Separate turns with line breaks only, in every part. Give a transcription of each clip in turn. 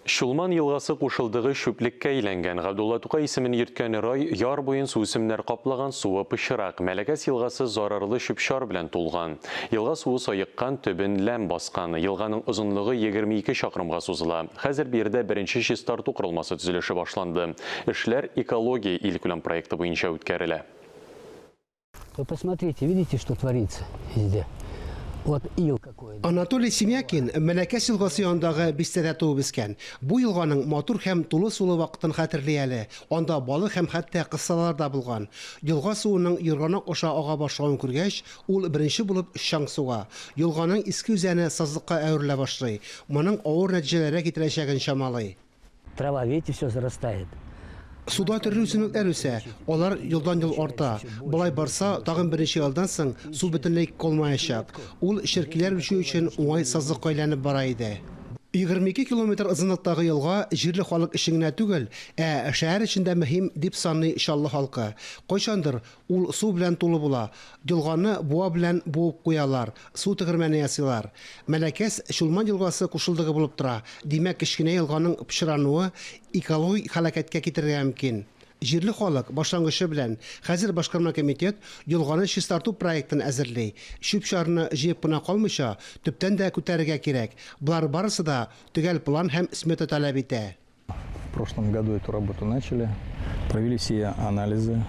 Чулман елгасы кушылдыгы чүплеккә әйләнгән. Габдулла Тукай исемен йөрткән рай яр буен суүсемнәр каплаган, суы пычрак. Мәләкәс елгасы зарарлы чүп-чар белән тулган. Елга суы саеккан, төбен ләм баскан. Елганың озынлыгы 22 чакрымга сузыла. Хәзер биредә беренче чистарту корылмасы төзелеше башланды. Эшләр Экология илкүләм проекты буенча үткәрелә.
Вы посмотрите, видите, что творится везде? Вот ил какой.
Анатолий Семякин Мәләкәс елгасы янындагы бистәдә туып үскән. Бу елганың матур һәм тулы сулы вакытын хәтерли әле. Анда балык һәм хәтта кыссалар да булган. Елга суының ерганак аша ага башлавын күргәч, ул беренче булып чаң суга. Елганың иске үзәне сазлыкка әверелә башлый. Моның авыр нәтиҗәләргә китерәчәген чамалый.
Трава, видите, все зарастает.
Суда төрле үсемлекләр үсә, алар елдан-ел арта. Болай барса, тагын берничә елдан соң су бөтенләй калмаячак. Ул черкиләр үрчү өчен уңай сазлыкка әйләнеп бара иде. 22 километр озынлыктагы елга җирле халык өчен генә түгел, ә шәһәр өчен дә мөһим, дип саный Чаллы халкы. Кайчандыр Ул су белән тулы була. Елганы буа белән буып куялар, су тегермәне ясыйлар. Мәләкәс Чулман елгасы кушылдыгы булып тора, димәк, кечкенә елганың пычрануы экологик һәлакәткә китерергә мөмкин. Җирле халык башлангычы белән, хәзер башкарма комитет елганы чистарту проектын әзерли. Чүп-чарны җыеп кына калмыйча, төптән дә күтәрергә кирәк. Болар барысы да төгәл план һәм смета таләп итә.
В прошлом году эту работу начали, провели все анализы.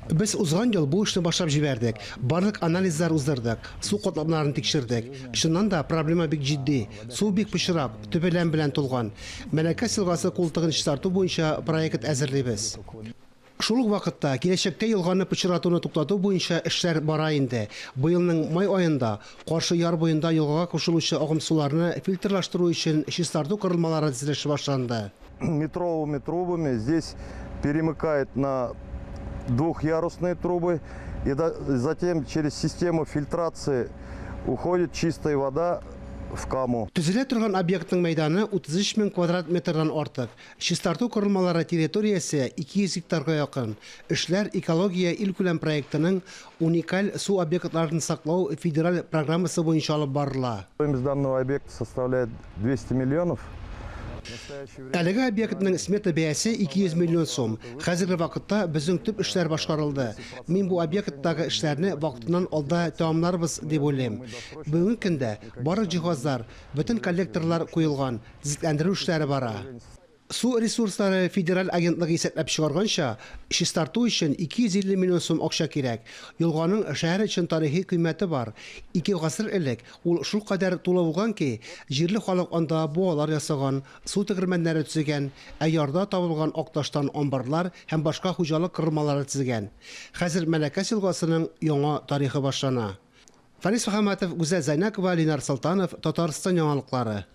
Без узган ел бу эшне башлап җибәрдек. Барлык анализлар уздырдык, су катламнарын тикшердек. Чыннан да, проблема бик җитди. Су бик пычрак, төбе ләм белән тулган. Мәләкәс елгасы култыгын чистарту буенча проект әзерлибез. Шул ук вакытта, киләчәктә елганы пычратуны туктату буенча эшләр бара инде. Быелның май аенда Каршы яр буенда елгага кушылучы агымсуларны фильтрлаштыру өчен чистарту корылмалары төзелеше башланды.
Метровыми трубами здесь перемыкает на двухъярусные трубы и затем через систему фильтрации уходит чистая вода в Каму.
Төзелә торган объектның мәйданы 33 мең квадрат метрдан артык. Чистарту корылмалары территориясе 200 гектарга якын. Эшләр Экология илкүләм проектының Уникаль су объектларын саклау федераль программасы буенча алып барыла.
Стоимость данного объекта составляет 200 миллионов.
Әлеге объектның смета бәясе 200 миллион сум. Хәзерге вакытта безнең төп эшләр башкарылды. Мин бу объекттагы эшләрне вакытыннан алда тәмамларбыз дип уйлыйм. Бүгенге көндә барлык җиһазлар, бөтен коллекторлар куелган, Төзекләндерү эшләре бара. Су ресурслары федераль агентлыгы исәпләп чыгарганча, чистарту өчен 250 миллион сум акча кирәк. Елганың шәһәр өчен тарихи кыйммәте бар. Ике гасыр элек ул шулкадәр тулы булган ки, җирле халык анда буалар ясаган, су тегермәннәре төзегән, ә ярда табылган ак таштан амбарлар һәм башка хуҗалык корылмалары төзегән. Хәзер Мәләкәс елгасының яңа тарихы башлана. Фәнис Мөхәммәтов, Гүзәл Зәйнәкова, Ленар Солтанов, Татарстан яңалыклары.